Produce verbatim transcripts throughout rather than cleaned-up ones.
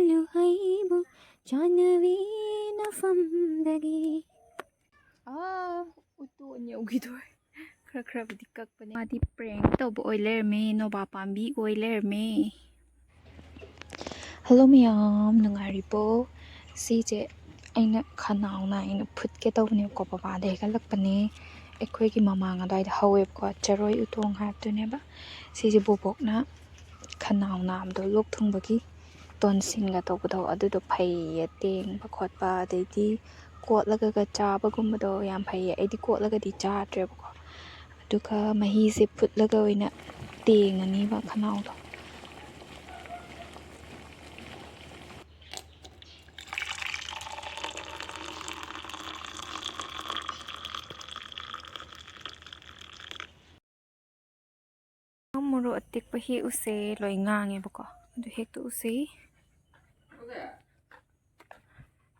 ꯂꯨꯍꯩꯕꯨ ꯖꯥꯅꯕꯤ ꯅꯐꯝꯗꯒꯤ꯫ ꯑꯥ, ꯎꯇꯣꯟ ꯌꯧꯈꯤꯗꯣꯔꯦ꯫ ꯈꯔ ꯈꯔꯕꯨꯗꯤ ꯀꯛꯄꯅꯦ꯫ ꯃꯥꯗꯤ prank ꯇꯧꯕ ꯑꯣꯏ ꯂꯩꯔꯝꯃꯦ, ꯅꯣꯕꯥꯞ ꯄꯥꯝꯕꯤ ꯑꯣꯏ ꯂꯩꯔꯝꯃꯦ꯫ Hello ꯃꯌꯥꯝ, ꯅꯨꯡꯉꯥꯏꯔꯤꯕꯣ? ꯁꯤꯁꯦ ꯑꯩꯅ ꯈꯅꯥꯎ ꯅꯥꯏꯅ ꯐꯨꯠꯀꯦ ꯇꯧꯕꯅꯦꯕꯀꯣ, ꯕꯕꯥꯗ ꯍꯦꯛꯍꯜꯂꯛꯄꯅꯦ꯫ ꯑꯩꯈꯣꯏꯒꯤ ꯃꯃꯥꯡ ꯑꯗꯥꯏꯗ ꯍꯧꯋꯦꯕꯀꯣ, ꯆꯔꯣꯏ ꯎꯇꯣꯡ ꯍꯥꯏꯕꯗꯨꯅꯦꯕ꯫ ꯁꯤꯁꯦ ꯕꯣꯕꯣꯛꯅ ꯈꯅꯥꯎ ꯅꯥꯕꯗꯣ, ꯂꯣꯛ ꯊꯨꯡꯕꯒꯤ ꯇꯣꯟꯁꯤꯟꯒ ꯇꯧꯕꯗꯣ, ꯑꯗꯨꯗꯣ ꯐꯩꯌꯦ꯫ ꯇꯦꯡꯕ ꯈꯣꯠꯄ, ꯑꯗꯩꯗꯤ ꯀꯣꯠꯂꯒꯒ ꯆꯥꯕꯒꯨꯝꯕꯗꯣ ꯌꯥꯝ ꯐꯩꯌꯦ꯫ ꯑꯩꯗꯤ ꯀꯣꯠꯂꯒꯗꯤ ꯆꯥꯗ꯭ꯔꯦꯕꯀꯣ, ꯑꯗꯨꯒ ꯃꯍꯤꯁꯦ ꯐꯨꯠꯂꯒ ꯑꯣꯏꯅ ꯇꯦꯡꯉꯅꯤꯕ ꯈꯅꯥꯎꯗꯣ꯫ ꯃꯣꯔꯣꯛ ꯑꯇꯦꯛꯄ ꯍꯦꯛꯎꯁꯦ꯫ ꯂꯣꯏ ꯉꯥꯡꯉꯦꯕꯀꯣ, ꯑꯗꯨ ꯍꯦꯛꯇꯣꯛꯎꯁꯤ꯫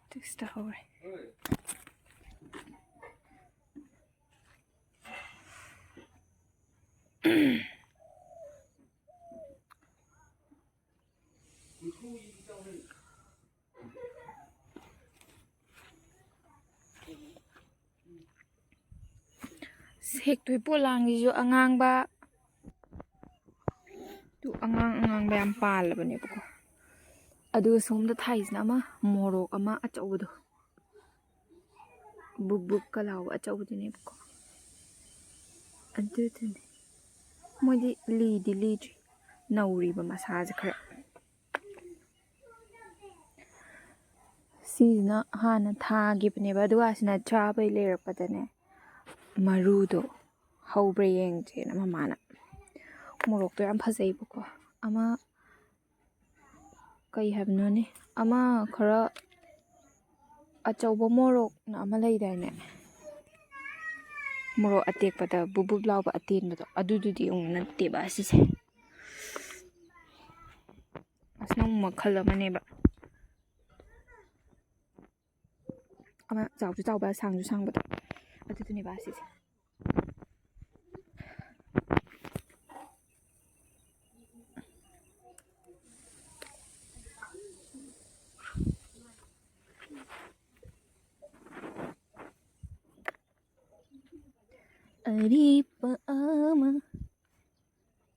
ꯑꯗꯨ ꯁꯤꯗ ꯍꯧꯔꯦ꯫ ꯍꯦꯛꯇꯣꯏ ꯄꯣꯂꯥꯡꯁꯤꯁꯨ ꯑꯉꯥꯡꯕ, ꯇꯨ ꯑꯉꯥꯡ ꯑꯉꯥꯡꯕ ꯌꯥꯝ ꯄꯥꯜꯂꯕꯅꯦꯕꯀꯣ꯫ ꯑꯗꯨꯒ ꯁꯣꯝꯗ ꯊꯥꯏꯁꯤꯅ ꯑꯃ ꯃꯣꯔꯣꯛ ꯑꯃ ꯑꯆꯧꯕꯗꯣ, ꯕꯨꯛ ꯕꯨꯛꯀ ꯂꯥꯎꯕ ꯑꯆꯧꯕꯗꯨꯅꯦꯕꯀꯣ꯫ ꯑꯗꯨꯗꯨꯅꯦ꯫ ꯃꯣꯏꯗꯤ ꯂꯤꯗꯤ ꯂꯤꯗ꯭ꯔꯤ, ꯅꯧꯔꯤꯕ ꯃꯁꯥꯁꯦ ꯈꯔ꯫ ꯁꯤꯁꯤꯅ ꯍꯥꯟꯅ ꯊꯥꯈꯤꯕꯅꯦꯕ, ꯑꯗꯨꯒ ꯑꯁꯤꯅ ꯆꯥꯕꯩ ꯂꯩꯔꯛꯄꯗꯅꯦ, ꯃꯔꯨꯗꯣ ꯍꯧꯕ꯭ꯔꯥ ꯌꯦꯡꯁꯦꯅ ꯃꯃꯥꯅ꯫ ꯃꯣꯔꯣꯛꯇꯣ ꯌꯥꯝ ꯐꯖꯩꯕꯀꯣ, ꯑꯃ ꯀꯩ ꯍꯥꯏꯕꯅꯣꯅꯦ, ꯑꯃ ꯈꯔ ꯑꯆꯧꯕ ꯃꯣꯔꯣꯛꯅ ꯑꯃ ꯂꯩꯗꯥꯏꯅꯦ, ꯃꯣꯔꯣꯛ ꯑꯇꯦꯛꯄꯗ ꯕꯨꯞ ꯕꯨꯞ ꯂꯥꯎꯕ ꯑꯇꯦꯟꯕꯗꯣ, ꯑꯗꯨꯗꯨꯗꯤ ꯑꯃꯨꯛ ꯅꯠꯇꯦꯕ ꯑꯁꯤꯁꯦ꯫ ꯑꯁꯤꯅ ꯑꯃꯨꯛ ꯃꯈꯜ ꯑꯃꯅꯦꯕ, ꯑꯃ ꯆꯥꯎꯁꯨ ꯆꯥꯎꯕ, ꯁꯥꯡꯁꯨ ꯁꯥꯡꯕꯗꯣ, ꯑꯗꯨꯗꯨꯅꯦꯕ ꯑꯁꯤꯁꯦ꯫ ꯑꯔꯦꯞꯄ ꯑꯃ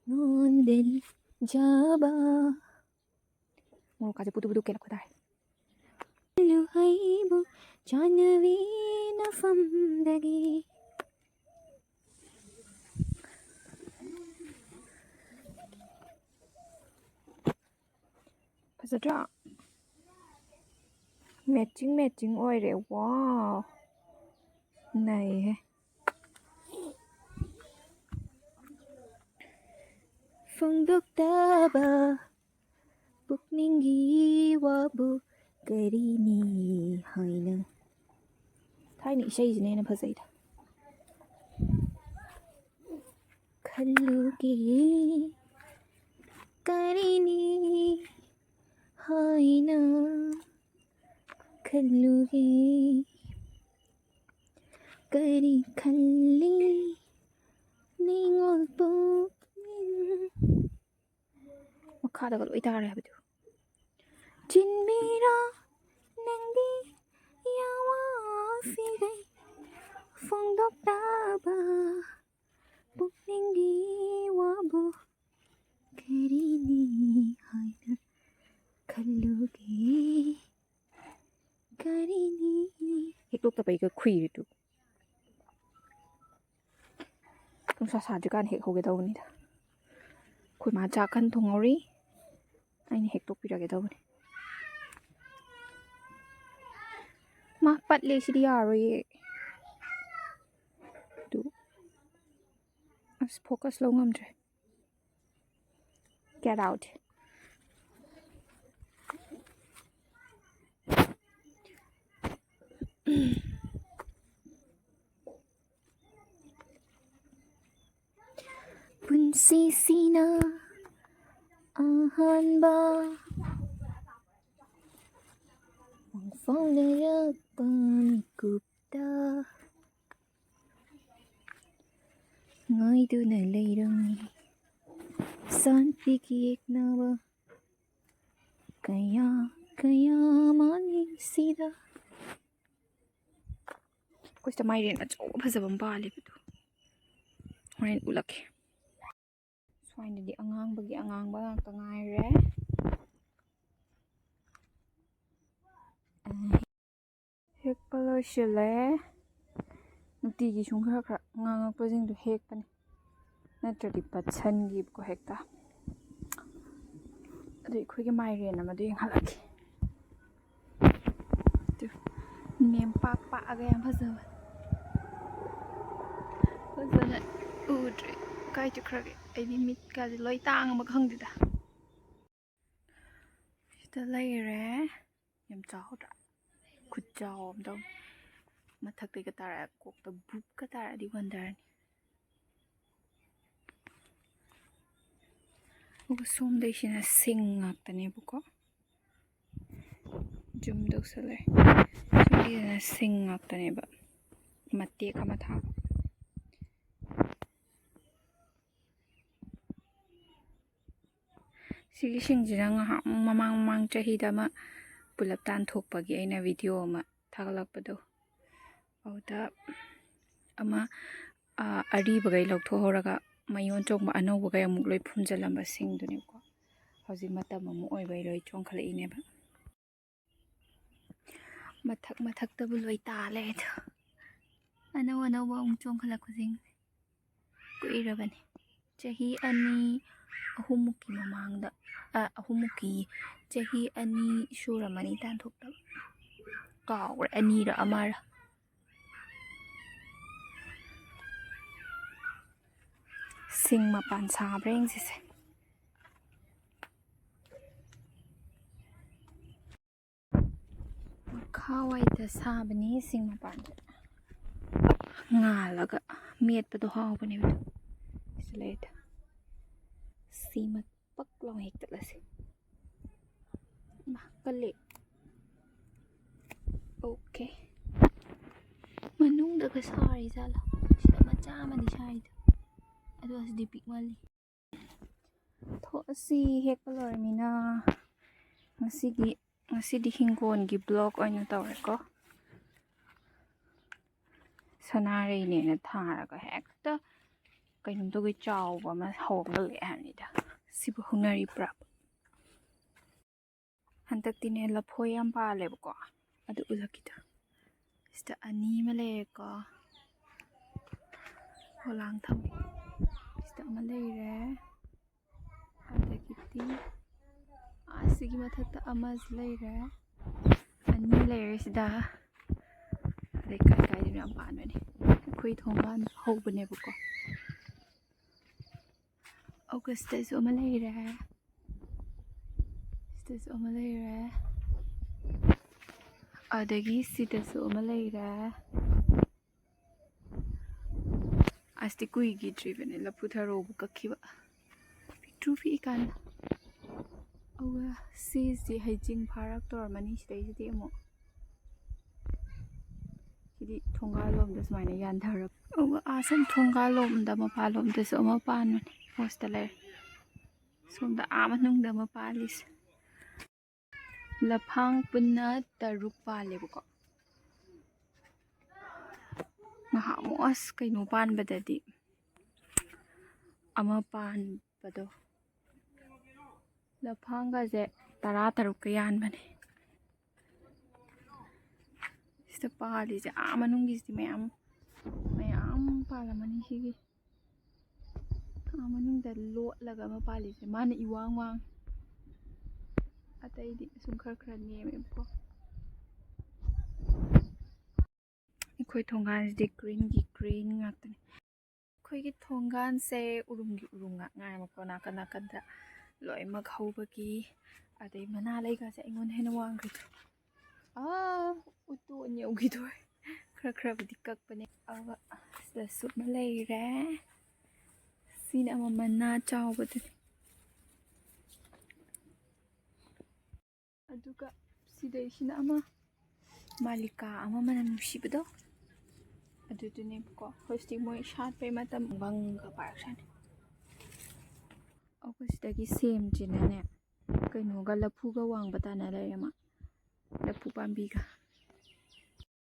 ꯅꯣꯟꯗꯅ ꯖꯥꯕ꯫ ꯃꯣꯔꯣꯛꯀꯥꯁꯦ ꯄꯨꯗꯨ ꯄꯨꯗꯨ ꯀꯦꯜꯂꯛꯄ ꯇꯥꯔꯦ꯫ ꯂꯨꯍꯩꯕꯨ ꯆꯥꯟꯅꯕꯤ ꯅꯐꯝꯗꯒꯤ꯫ ꯐꯖꯗ꯭ꯔꯥ? Matching matching ꯑꯣꯏꯔꯦ꯫ ꯋꯥꯎ! ꯅꯩꯍꯦ꯫ ꯐꯣꯡꯗꯣꯛꯇꯕ ꯄꯨꯛꯅꯤꯡꯒꯤ ꯋꯥꯕꯨ ꯀꯔꯤꯅꯤ ꯍꯥꯏꯅ꯫ ꯊꯥꯏꯅ ꯏꯁꯩꯁꯤꯅ ꯍꯦꯟꯅ ꯐꯖꯩꯗ꯫ ꯈꯜꯂꯨꯒꯦ ꯀꯔꯤꯅꯤ ꯍꯥꯏꯅ ꯈꯜꯂꯨꯒꯦ꯫ ꯀꯔꯤ ꯈꯜꯂꯤ ꯅꯤꯡꯉꯣꯜ ꯄꯨꯛꯅꯤꯡ꯫ ꯃꯈꯥꯗꯒ ꯂꯣꯏ ꯇꯥꯔꯦ ꯍꯥꯏꯕꯗꯨ꯫ ꯆꯤꯟꯕꯤꯔꯣ ꯅꯪꯒꯤ ꯌꯥꯋꯥꯐꯤꯒꯩ ꯐꯣꯡꯗꯣꯛꯇꯕ ꯄꯨꯛꯅꯤꯡꯒꯤ ꯋꯥꯕꯨ ꯀꯔꯤꯅꯤ ꯍꯥꯏꯅ ꯈꯜꯂꯨꯒꯦ꯫ ꯀꯔꯤꯅꯤ? ꯍꯦꯛꯇꯣꯛꯇꯕꯩꯒ ꯈꯨꯏꯔꯤꯗꯨ꯫ ꯅꯨꯡꯁꯥ ꯁꯥꯗ꯭ꯔꯤꯀꯥꯟꯗ ꯍꯦꯛ ꯍꯧꯒꯦ ꯇꯧꯕꯅꯤꯗ꯫ ꯑꯩꯈꯣꯏ ꯃꯥ ꯆꯥꯛ ꯀꯟꯅ ꯊꯣꯡꯍꯧꯔꯤ, ꯑꯩꯅ ꯍꯦꯛꯇꯣꯛꯄꯤꯔꯒꯦ ꯇꯧꯕꯅꯤ꯫ ꯃꯥ ꯄꯠꯂꯦ, ꯁꯤꯗꯤ ꯌꯥꯔꯣꯏꯌꯦ꯫ ꯑꯗꯨ ꯑꯁ, focus ꯂꯧ ꯉꯝꯗ꯭ꯔꯦ꯫ Get out. ꯄꯨꯟꯁꯤꯁꯤꯅ ꯑꯍꯥꯟꯕ ꯃꯪꯐꯥꯎꯅꯔꯛꯄ ꯃꯤꯀꯨꯞꯇ ꯉꯥꯏꯗꯨꯅ ꯂꯩꯔꯝꯃꯤ ꯁꯥꯟꯇꯤꯒꯤ ꯌꯦꯛꯅꯕ ꯀꯌꯥ ꯀꯌꯥ ꯃꯥꯂꯦꯝꯁꯤꯗ꯫ ꯑꯩꯈꯣꯏ ꯁꯤꯗ ꯃꯥꯏꯔꯦꯟ ꯑꯆꯧꯕ ꯐꯖꯕ ꯑꯃ ꯄꯥꯜꯂꯦꯕꯗꯣ꯫ ꯍꯣꯔꯦꯟ ꯎꯠꯂꯛꯀꯦ꯫ ꯁ꯭ꯋꯥꯏꯗꯗꯤ ꯑꯉꯥꯡꯕꯒꯤ ꯑꯉꯥꯡꯕ ꯉꯥꯛꯇ ꯉꯥꯏꯔꯦ꯫ ꯍꯦꯛꯄ ꯂꯣꯏꯁꯤꯜꯂꯦ꯫ ꯅꯨꯡꯇꯤꯒꯤ ꯁꯨꯝ ꯈꯔ ꯈꯔ ꯉꯥꯡꯉꯛꯄꯁꯤꯡꯗꯣ ꯍꯦꯛꯄꯅꯦ, ꯅꯠꯇ꯭ꯔꯗꯤ ꯄꯠꯁꯟꯈꯤꯕꯀꯣ ꯍꯦꯛꯇ꯫ ꯑꯗꯨ ꯑꯩꯈꯣꯏꯒꯤ ꯃꯥꯏꯔꯦꯟ ꯑꯃꯗꯣ ꯌꯦꯡꯍꯜꯂꯛꯀꯦ꯫ ꯑꯗꯨ ꯅꯦꯝꯄꯥꯛ ꯄꯥꯛꯑꯒ ꯌꯥꯝ ꯐꯖꯕ꯫ ꯐꯖꯅ ꯎꯗ꯭ꯔꯦ꯫ ꯀꯥꯏ ꯆꯠꯈ꯭ꯔꯒꯦ? ꯑꯩꯗꯤ ꯃꯤꯠꯀꯥꯁꯦ ꯂꯣꯏ ꯇꯥꯡꯉꯕ ꯈꯪꯗꯦꯗ꯫ ꯁꯤꯗ ꯂꯩꯔꯦ꯫ ꯌꯥꯝ ꯆꯥꯎꯗ꯭ꯔꯥ? ꯈꯨꯠꯆꯥꯎ ꯑꯃ ꯇꯧ꯫ ꯃꯊꯛꯇꯩꯒ ꯇꯥꯔꯛꯑ ꯀꯣꯛꯇ ꯕꯨꯞꯀ ꯇꯥꯔꯛꯑꯗꯤ ꯋꯟꯗꯔꯅꯤ꯫ ꯑꯗꯨꯒ ꯁꯣꯝꯗꯩꯁꯤꯅ ꯁꯤꯡ ꯉꯥꯛꯇꯅꯦꯕꯀꯣ꯫ ꯖꯨꯝ ꯇꯧꯁꯜꯂꯦ꯫ ꯁꯤꯒꯤꯁꯤꯅ ꯁꯤꯡ ꯉꯥꯛꯇꯅꯦꯕ꯫ ꯃꯇꯦꯛ ꯑꯃ ꯊꯥꯕ꯫ ꯁꯤꯒꯤ ꯁꯤꯡꯁꯤꯅ ꯉꯥꯏꯍꯥꯛ ꯃꯃꯥꯡ ꯃꯃꯥꯡ ꯆꯍꯤꯗ ꯑꯃ ꯄꯨꯂꯞ ꯇꯥꯟꯊꯣꯛꯄꯒꯤ ꯑꯩꯅ ꯚꯤꯗꯤꯑꯣ ꯑꯃ ꯊꯥꯒꯠꯂꯛꯄꯗꯣ, ꯑꯗꯨꯗ ꯑꯃ, ꯑ, ꯑꯔꯤꯕꯈꯩ ꯂꯧꯊꯣꯛꯍꯧꯔꯒ ꯃꯌꯣꯟ ꯆꯣꯡꯕ ꯑꯅꯧꯕꯈꯩ ꯑꯃꯨꯛ ꯂꯣꯏ ꯐꯨꯝꯖꯤꯜꯂꯝꯕ ꯁꯤꯡꯗꯨꯅꯦꯕꯀꯣ꯫ ꯍꯧꯖꯤꯛ ꯃꯇꯝ ꯑꯃꯨꯛ ꯑꯣꯏꯕꯩ ꯂꯣꯏ ꯆꯣꯡꯈꯠꯂꯛꯏꯅꯦꯕ꯫ ꯃꯊꯛ ꯃꯊꯛꯇꯕꯨ ꯂꯣꯏ ꯇꯥ ꯂꯩꯔꯦ ꯑꯗꯣ꯫ ꯑꯅꯧ ꯑꯅꯧꯕ ꯑꯃꯨꯛ ꯆꯣꯡꯈꯠꯂꯛꯄꯁꯤꯡꯁꯦ ꯀꯨꯏꯔꯕꯅꯤ꯫ ꯆꯍꯤ ꯑꯅꯤ ꯑꯍꯨꯝꯃꯨꯛꯀꯤ ꯃꯃꯥꯡꯗ, ꯑ, ꯑꯍꯨꯝꯃꯨꯛꯀꯤ, ꯆꯍꯤ ꯑꯅꯤ ꯁꯨꯔꯝꯃꯅꯤ ꯇꯥꯟꯊꯣꯛꯇꯕ꯫ ꯀꯥꯎꯈ꯭ꯔꯦ, ꯑꯅꯤꯔ ꯑꯃꯔ꯫ ꯁꯤꯡ ꯃꯄꯥꯟ ꯁꯥꯕ꯭ꯔꯥ ꯌꯦꯡꯁꯤꯁꯦ꯫ ꯃꯈꯥꯋꯥꯏꯗ ꯁꯥꯕꯅꯤ ꯁꯤꯡ ꯃꯄꯥꯟꯗ꯫ ꯉꯥꯜꯂꯒ ꯃꯦꯠꯄꯗꯣ ꯍꯥꯎꯕꯅꯦꯕ ꯑꯗꯨ꯫ ꯁꯤ ꯂꯩꯔꯦ꯫ ꯁꯤꯃ ꯄꯛ ꯂꯥꯎꯅ ꯍꯦꯛꯇꯠꯂꯁꯤ꯫ ꯏꯃꯥ, ꯀꯜꯂꯦ꯫ ꯑꯣꯀꯦ꯫ ꯃꯅꯨꯡꯗꯒ ꯁꯥꯔꯤꯖꯥꯠꯂꯣ? ꯁꯤꯗ ꯃꯆꯥ ꯑꯃꯗꯤ ꯁꯥꯔꯤꯗꯣ꯫ ꯑꯗꯣ ꯑꯁꯤꯗꯤ ꯄꯤꯛꯃꯜꯂꯤ꯫ ꯊꯣꯛꯑꯁꯤ, ꯍꯦꯛꯄ ꯂꯣꯏꯔꯃꯤꯅ꯫ ꯉꯁꯤꯒꯤ, ꯉꯁꯤꯗꯤ ꯍꯤꯡꯒꯣꯜꯒꯤ ꯕ꯭ꯂꯣꯛ ꯑꯣꯏꯅ ꯇꯧꯔꯦꯀꯣ꯫ ꯁꯅꯥꯔꯩꯅꯦꯅ ꯊꯥꯔꯒ ꯍꯦꯛꯇ ꯀꯩꯅꯣꯝ ꯇꯧꯒꯦ ꯆꯥꯎꯕ ꯑꯃ ꯍꯧꯔꯒ ꯂꯩ ꯍꯥꯏꯕꯅꯤꯗ꯫ ꯁꯤꯕꯨ ꯍꯧꯅꯔꯤꯕ꯭ꯔꯥ? ꯍꯟꯗꯛꯇꯤꯅꯦ ꯂꯐꯣꯏ ꯌꯥꯝ ꯄꯥꯜꯂꯦꯕꯀꯣ꯫ ꯑꯗꯨ ꯎꯠꯂꯛꯀꯦꯗ꯫ ꯁꯤꯗ ꯑꯅꯤ ꯑꯃ ꯂꯩꯔꯦꯀꯣ꯫ ꯄꯣꯂꯥꯡ ꯊꯝꯃꯦ꯫ ꯁꯤꯗ ꯑꯃ ꯂꯩꯔꯦ꯫ ꯑꯗꯒꯤꯗꯤ ꯑꯁꯤꯒꯤ ꯃꯊꯛꯇ ꯑꯃꯁꯨ ꯂꯩꯔꯦ꯫ ꯑꯅꯤ ꯂꯩꯔꯦ ꯁꯤꯗ꯫ ꯑꯗꯩ ꯀꯥꯏ ꯀꯥꯏꯗꯅꯣ ꯌꯥꯝ ꯄꯥꯟꯕꯅꯦ꯫ ꯑꯩꯈꯣꯏ ꯊꯣꯡꯒꯥꯟ ꯍꯧꯕꯅꯦꯕꯀꯣ꯫ ꯑꯣꯒꯁꯇꯁꯨ ꯑꯃ ꯂꯩꯔꯦ꯫ ꯁꯤꯗꯁꯨ ꯑꯃ ꯂꯩꯔꯦ꯫ ꯑꯗꯒꯤ ꯁꯤꯗꯁꯨ ꯑꯃ ꯂꯩꯔꯦ꯫ ꯑꯁꯤꯗꯤ ꯀꯨꯏꯈꯤꯗ꯭ꯔꯤꯕꯅꯦ ꯂꯐꯨ ꯊꯔꯣꯕꯨ ꯀꯛꯈꯤꯕ꯫ ꯄꯤꯛꯇ꯭ꯔꯨ ꯄꯤꯛꯏꯀꯥꯟꯗ꯫ ꯑꯗꯨꯒ ꯁꯤꯁꯤ ꯍꯩꯖꯤꯡ ꯐꯥꯔꯛ ꯇꯧꯔꯝꯃꯅꯤ ꯁꯤꯗꯩꯁꯤꯗꯤ ꯑꯃꯨꯛ꯫ ꯁꯤꯗꯤ ꯊꯣꯡꯒꯥꯜ ꯂꯣꯝꯗ ꯁꯨꯃꯥꯏꯅ ꯌꯥꯟꯊꯔꯛ-, ꯑꯗꯨꯒ ꯑꯥ ꯁꯨꯝ ꯊꯣꯡꯒꯥꯜ ꯂꯣꯝꯗ, ꯃꯄꯥꯟ ꯂꯣꯝꯗꯁꯨ ꯑꯃ ꯄꯥꯟꯕꯅꯦ꯫ ꯍꯣꯁꯇ ꯂꯩꯔꯦ꯫ ꯁꯣꯝꯗ ꯑꯥ ꯃꯅꯨꯡꯗ ꯑꯃ ꯄꯥꯜꯂꯤꯁꯦ꯫ ꯂꯐꯥꯡ ꯄꯨꯟꯅ ꯇꯔꯨꯛ ꯄꯥꯜꯂꯦꯕꯀꯣ꯫ ꯉꯍꯥꯟꯃꯨꯛ ꯑꯁ ꯀꯩꯅꯣ ꯄꯥꯟꯕꯗꯗꯤ ꯑꯃ ꯄꯥꯟꯕꯗꯣ ꯂꯐꯥꯡꯒꯁꯦ ꯇꯔꯥ ꯇꯔꯨꯛꯀ ꯌꯥꯟꯕꯅꯦ꯫ ꯁꯤꯗ ꯄꯥꯜꯂꯤꯁꯦ ꯑꯥ ꯃꯅꯨꯡꯒꯤꯁꯤꯗꯤ ꯃꯌꯥꯝ ꯃꯌꯥꯝ ꯄꯥꯜꯂꯝꯃꯅꯤ ꯁꯤꯒꯤ꯫ ꯑꯥ ꯃꯅꯨꯡꯗ ꯂꯣꯠꯂꯒ ꯑꯃ ꯄꯥꯜꯂꯤꯁꯦ ꯃꯥꯅ ꯏꯋꯥꯡ ꯋꯥꯡ꯫ ꯑꯇꯩꯗꯤ ꯁꯨꯝ ꯈꯔ ꯈꯔ ꯅꯦꯝꯃꯦꯕꯀꯣ꯫ ꯑꯩꯈꯣꯏ ꯊꯣꯡꯒꯥꯟꯁꯤꯗꯤ greenꯒꯤ green ꯉꯥꯛꯇꯅꯤ꯫ ꯑꯩꯈꯣꯏꯒꯤ ꯊꯣꯡꯒꯥꯟꯁꯦ ꯎꯔꯨꯝꯒꯤ ꯎꯔꯨꯝ ꯉꯥꯛ ꯉꯥꯏꯔꯦꯕꯀꯣ꯫ ꯅꯥꯀꯟ ꯅꯥꯀꯟꯗ ꯂꯣꯏꯅꯃꯛ ꯍꯧꯕꯒꯤ꯫ ꯑꯗꯩ ꯃꯅꯥ ꯂꯩꯒꯁꯦ ꯑꯩꯉꯣꯟꯗ ꯍꯦꯟꯅ ꯋꯥꯡꯈ꯭ꯔꯦ꯫ ꯑꯥ, ꯎꯇꯣꯟ ꯌꯧꯈꯤꯗꯣꯔꯦ꯫ ꯈꯔ ꯈꯔꯕꯨꯗꯤ ꯀꯛꯄꯅꯦ꯫ ꯑꯗꯨꯒ ꯁꯤꯗꯁꯨ ꯑꯃ ꯂꯩꯔꯦ꯫ ꯁꯤꯅ ꯑꯃ ꯃꯅꯥ ꯆꯥꯎꯕꯗꯨꯅꯤ꯫ ꯑꯗꯨꯒ ꯁꯤꯗꯩꯁꯤꯅ ꯑꯃ ꯃꯥꯂꯤꯀꯥ ꯑꯃ ꯃꯅꯝ ꯅꯨꯡꯁꯤꯕꯗꯣ ꯑꯗꯨꯗꯨꯅꯦꯕꯀꯣ꯫ ꯍꯧꯖꯤꯛꯇꯤ ꯃꯣꯏ ꯁꯥꯠꯄꯩ ꯃꯇꯝ ꯕꯪꯒ ꯄꯥꯔꯛꯁꯅꯤ꯫ ꯑꯩꯈꯣꯏ ꯁꯤꯗꯒꯤ ꯁꯦꯝꯁꯤꯅꯅꯦ ꯀꯩꯅꯣꯒ ꯂꯐꯨꯒ ꯋꯥꯡꯕ ꯇꯥꯅ ꯂꯩꯔꯦ ꯃꯥ꯫ ꯂꯐꯨ ꯄꯥꯝꯕꯤꯒ꯫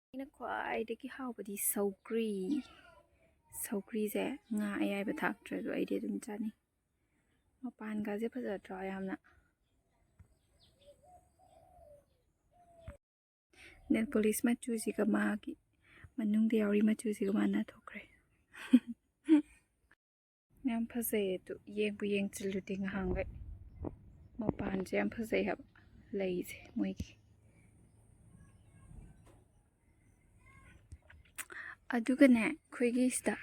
ꯑꯩꯅ ꯈ꯭ꯋꯥꯏꯗꯒꯤ ꯍꯥꯎꯕꯗꯤ ꯁꯧꯒ꯭ꯔꯤ꯫ ꯁꯧꯒ꯭ꯔꯤꯁꯦ ꯉꯥ ꯑꯌꯥꯏꯕ ꯊꯥꯛꯇ꯭ꯔꯁꯨ ꯑꯩꯗꯤ ꯑꯗꯨꯝ ꯆꯥꯅꯤꯡꯉꯤ꯫ ꯃꯄꯥꯟꯒꯁꯦ ꯐꯖꯗ꯭ꯔꯣ ꯌꯥꯝꯅ? ꯅꯦꯜ ꯄꯣꯂꯤꯁ ꯃꯆꯨꯁꯤꯒ ꯃꯥꯒꯤ ꯃꯅꯨꯡꯗ ꯌꯥꯎꯔꯤ ꯃꯆꯨꯁꯤꯒ ꯃꯥꯟꯅ ꯊꯣꯛꯈ꯭ꯔꯦ꯫ ꯌꯥꯝ ꯐꯖꯩ ꯑꯗꯨ ꯌꯦꯡꯕꯨ ꯌꯦꯡꯁꯤꯜꯂꯨꯗꯦ ꯉꯍꯥꯟꯈꯩ꯫ ꯃꯄꯥꯟꯁꯦ ꯌꯥꯝ ꯐꯖꯩ ꯍꯥꯏꯕ ꯂꯩꯁꯦ ꯃꯣꯏꯒꯤ꯫ ꯑꯗꯨꯒꯅꯦ ꯑꯩꯈꯣꯏꯒꯤ ꯁꯤꯗ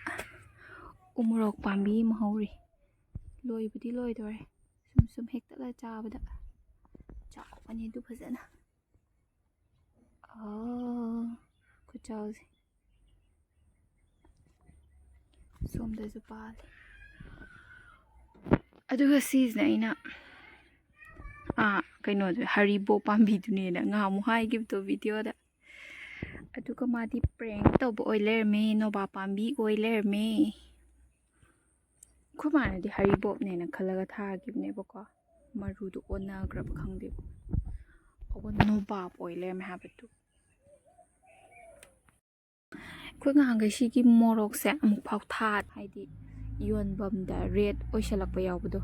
ꯎꯃꯣꯔꯣꯛ ꯄꯥꯝꯕꯤ ꯑꯃ ꯍꯧꯔꯤ꯫ ꯂꯣꯏꯕꯨꯗꯤ ꯂꯣꯏꯗꯣꯔꯦ꯫ ꯁꯨꯝ ꯁꯨꯝ ꯍꯦꯛꯇꯠꯂ ꯆꯥꯕꯗ ꯆꯥꯎꯕꯅꯦ ꯑꯗꯨ ꯐꯖꯅ꯫ ꯑꯥ, ꯈꯨꯆꯥꯎꯁꯦ꯫ ꯁꯣꯝꯗꯁꯨ ꯄꯥꯜꯂꯤ꯫ ꯑꯗꯨꯒ ꯁꯤꯁꯤꯅ ꯑꯩꯅ, ꯑꯥ, ꯀꯩꯅꯣꯗꯣ, ꯍꯔꯤꯕꯣꯞ ꯄꯥꯝꯕꯤꯗꯨꯅꯦꯅ ꯉꯍꯥꯟꯃꯨꯛ ꯍꯥꯏꯈꯤꯕꯗꯣ ꯚꯤꯗꯤꯑꯣꯗ꯫ ꯑꯗꯨꯒ ꯃꯥꯗꯤ ꯄ꯭ꯔꯦꯡ ꯇꯧꯕ ꯑꯣꯏ ꯂꯩꯔꯝꯃꯦ, ꯅꯣꯕꯥꯞ ꯄꯥꯝꯕꯤ ꯑꯣꯏ ꯂꯩꯔꯝꯃꯦ꯫ ꯑꯩꯈꯣꯏ ꯃꯥꯅꯗꯤ ꯍꯔꯤꯕꯣꯞꯅꯦꯅ ꯈꯜꯂꯒ ꯊꯥꯈꯤꯕꯅꯦꯕꯀꯣ, ꯃꯔꯨꯗꯣ ꯑꯣꯟꯅꯈ꯭ꯔꯕ ꯈꯪꯗꯦꯕ꯫ ꯑꯗꯨꯒ ꯅꯣꯕꯥꯞ ꯑꯣꯏ ꯂꯩꯔꯝꯃꯦ ꯍꯥꯏꯕꯗꯨ꯫ ꯑꯩꯈꯣꯏ ꯉꯍꯥꯟꯈꯩ ꯁꯤꯒꯤ ꯃꯣꯔꯣꯛꯁꯦ ꯑꯃꯨꯛꯐꯥꯎ ꯊꯥ-, ꯍꯥꯏꯗꯤ ꯌꯣꯟꯐꯝꯗ ꯔꯦꯠ ꯑꯣꯏꯁꯜꯂꯛꯄ ꯌꯥꯎꯕꯗꯣ,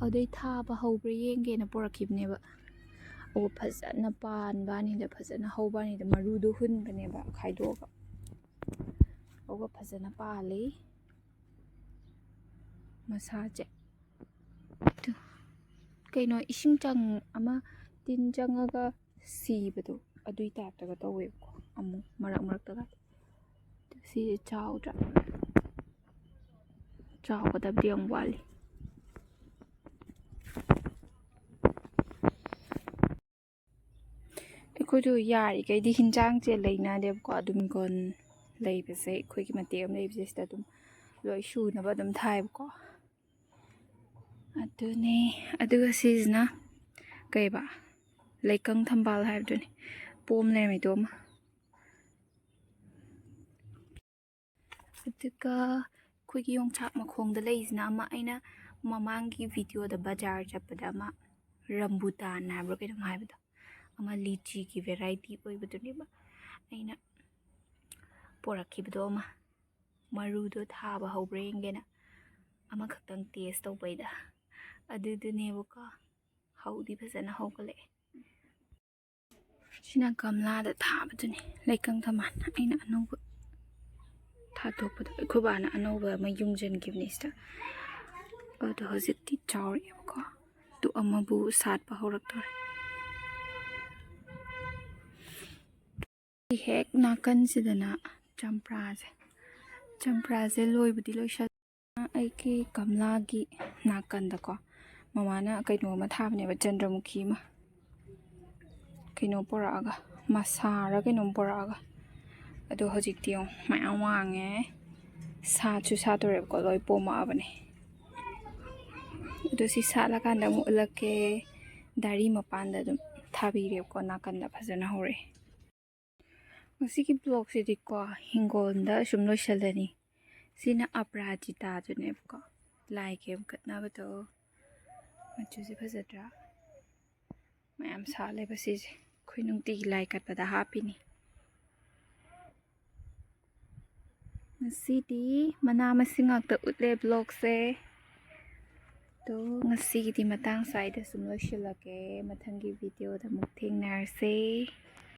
ꯑꯗꯨꯗꯩ ꯊꯥꯕ ꯍꯧꯕ꯭ꯔꯥ ꯌꯦꯡꯒꯦꯅ ꯄꯨꯔꯛꯈꯤꯕꯅꯦꯕ꯫ ꯑꯗꯨꯒ ꯐꯖꯅ ꯄꯥꯟꯕ ꯋꯥꯅꯤꯗ, ꯐꯖꯅ ꯍꯧꯕ ꯋꯥꯅꯤꯗ, ꯃꯔꯨꯗꯣ ꯍꯨꯟꯕꯅꯦꯕ ꯈꯥꯏꯗꯣꯛꯑꯒ꯫ ꯑꯗꯨꯒ ꯐꯖꯅ ꯄꯥꯜꯂꯤ ꯃꯁꯥꯁꯦ꯫ ꯑꯗꯨ ꯀꯩꯅꯣ, ꯏꯁꯤꯡ ꯆꯪ-, ꯑꯃ ꯇꯤꯟ ꯆꯪꯉꯒ ꯁꯤꯕꯗꯣ, ꯑꯗꯨꯏ ꯇꯥꯏꯞꯇꯒ ꯇꯧꯋꯦꯕꯀꯣ꯫ ꯑꯃꯨꯛ ꯃꯔꯛ ꯃꯔꯛꯇꯒ꯫ ꯑꯗꯨ ꯁꯤꯁꯦ ꯆꯥꯎꯗ꯭ꯔꯥ? ꯆꯥꯎꯒꯗꯕꯗꯤ ꯌꯥꯝ ꯋꯥꯠꯂꯤ꯫ ꯑꯩꯈꯣꯏꯗꯣ ꯌꯥꯔꯤꯈꯩꯗꯤ ꯍꯤꯟꯖꯥꯡꯁꯦ ꯂꯩꯅꯗꯦꯕꯀꯣ꯫ ꯑꯗꯨꯝ ꯒꯣꯟ ꯂꯩꯕꯁꯦ, ꯑꯩꯈꯣꯏꯒꯤ ꯃꯇꯦꯛ ꯑꯃ ꯂꯩꯕꯁꯦ, ꯁꯤꯗ ꯑꯗꯨꯝ ꯂꯣꯏ ꯁꯨꯅꯕ ꯑꯗꯨꯝ ꯊꯥꯏꯕꯀꯣ꯫ ꯑꯗꯨꯅꯦ꯫ ꯑꯗꯨꯒ ꯁꯤꯁꯤꯅ ꯀꯩꯕ, ꯂꯩꯀꯪ ꯊꯝꯕꯥꯜ ꯍꯥꯏꯕꯗꯨꯅꯤ, ꯄꯣꯝ ꯂꯩꯔꯝꯃꯤꯗꯣ ꯑꯃ꯫ ꯑꯗꯨꯒ ꯑꯩꯈꯣꯏꯒꯤ ꯌꯣꯡꯆꯥꯛ ꯃꯈꯣꯡꯗ ꯂꯩꯁꯤꯅ ꯑꯃ, ꯑꯩꯅ ꯃꯃꯥꯡꯒꯤ ꯚꯤꯗꯤꯑꯣꯗ ꯕꯖꯥꯔ ꯆꯠꯄꯗ ꯑꯃ ꯔꯝꯕꯨꯇꯥꯟ ꯍꯥꯏꯕ꯭ꯔꯥ ꯀꯩꯅꯣꯝ ꯍꯥꯏꯕꯗꯣ, ꯑꯃ ꯂꯤꯆꯤꯒꯤ ꯚꯦꯔꯥꯏꯇꯤ ꯑꯣꯏꯕꯗꯨꯅꯦꯕ ꯑꯩꯅ ꯄꯣꯔꯛꯈꯤꯕꯗꯣ ꯑꯃ꯫ ꯃꯔꯨꯗꯣ ꯊꯥꯕ ꯍꯧꯕ꯭ꯔꯥ ꯌꯦꯡꯒꯦꯅ ꯑꯃꯈꯛꯇꯪ ꯇꯦꯁ ꯇꯧꯕꯩꯗ꯫ ꯑꯗꯨꯗꯨꯅꯦꯕꯀꯣ, ꯍꯧꯗꯤ ꯐꯖꯅ ꯍꯧꯒꯠꯂꯛꯑꯦ꯫ ꯁꯤꯅ ꯒꯝꯂꯥꯗ ꯊꯥꯕꯗꯨꯅꯤ, ꯂꯩꯀꯪ ꯊꯝꯕꯥꯜ꯫ ꯑꯩꯅ ꯑꯅꯧꯕ ꯊꯥꯗꯣꯛꯄꯗꯣ, ꯑꯩꯈꯣꯏ ꯕꯥꯅ ꯑꯅꯧꯕ ꯑꯃ ꯌꯨꯡꯁꯤꯟꯈꯤꯕꯅꯤ ꯁꯤꯗ꯫ ꯑꯗꯣ ꯍꯧꯖꯤꯛꯇꯤ ꯆꯥꯎꯔꯛꯑꯦꯕꯀꯣ꯫ ꯇꯨ ꯑꯃꯕꯨ ꯁꯥꯠꯄ ꯍꯧꯔꯛꯇꯣꯔꯦ꯫ ꯍꯦꯛ ꯅꯥꯀꯟꯁꯤꯗꯅ ꯆꯝꯄ꯭ꯔꯥꯁꯦ꯫ ꯆꯝꯄ꯭ꯔꯥꯁꯦ ꯂꯣꯏꯕꯨꯗꯤ ꯂꯣꯏꯁꯜ-, ꯑꯩꯒꯤ ꯒꯝꯂꯥꯒꯤ ꯅꯥꯀꯟꯗꯀꯣ, ꯃꯃꯥꯅ ꯀꯩꯅꯣ ꯑꯃ ꯊꯥꯕꯅꯦꯕ, ꯆꯟꯗ꯭ꯔꯃꯨꯈꯤ ꯑꯃ꯫ ꯀꯩꯅꯣ ꯄꯨꯔꯛꯑꯒ, ꯃꯁꯥꯔ ꯀꯩꯅꯣꯝ ꯄꯨꯔꯛꯑꯒ꯫ ꯑꯗꯣ ꯍꯧꯖꯤꯛꯇꯤ ꯌꯦꯡꯉꯣ, ꯃꯌꯥꯝ ꯋꯥꯡꯉꯦ꯫ ꯁꯥꯠꯁꯨ ꯁꯥꯠꯇꯣꯔꯦꯕꯀꯣ, ꯂꯣꯏ ꯄꯣꯝꯃꯛꯑꯕꯅꯦ꯫ ꯑꯗꯣ ꯁꯤ ꯁꯥꯠꯂꯀꯥꯟꯗ ꯑꯃꯨꯛ ꯎꯠꯂꯛꯀꯦ꯫ ꯗꯥꯔꯤ ꯃꯄꯥꯟꯗ ꯑꯗꯨꯝ ꯊꯥꯕꯤꯔꯦꯕꯀꯣ, ꯅꯥꯀꯟꯗ ꯐꯖꯅ ꯍꯧꯔꯛꯑꯦ꯫ ꯉꯁꯤꯒꯤ ꯕ꯭ꯂꯣꯛꯁꯤꯗꯤꯀꯣ, ꯍꯤꯡꯒꯣꯜꯗ ꯑꯁꯨꯝ ꯂꯣꯏꯁꯤꯜꯂꯅꯤ꯫ ꯁꯤꯅ ꯑꯄꯔꯥꯖꯤꯇꯥꯗꯨꯅꯦꯕꯀꯣ, ꯂꯥꯏ ꯀꯩꯝ ꯀꯠꯅꯕꯗꯣ꯫ ꯃꯆꯨꯁꯦ ꯐꯖꯗ꯭ꯔꯥ? ꯃꯌꯥꯝ ꯁꯥꯠꯂꯦꯕ ꯁꯤꯁꯦ꯫ ꯑꯩꯈꯣꯏ ꯅꯨꯡꯇꯤꯒꯤ ꯂꯥꯏ ꯀꯠꯄꯗ ꯍꯥꯞꯄꯤꯅꯤ꯫ ꯉꯁꯤꯗꯤ ꯃꯅꯥ ꯃꯁꯤꯡ ꯉꯥꯛꯇ ꯎꯠꯂꯦ ꯕ꯭ꯂꯣꯛꯁꯦ꯫ ꯑꯗꯣ ꯉꯁꯤꯒꯤꯗꯤ ꯃꯇꯥꯡ ꯁ꯭ꯋꯥꯏꯗ ꯁꯨꯝ ꯂꯣꯏꯁꯤꯜꯂꯒꯦ꯫ ꯃꯊꯪꯒꯤ ꯚꯤꯗꯤꯑꯣꯗ ꯑꯃꯨꯛ ꯊꯦꯡꯅꯔꯁꯦ꯫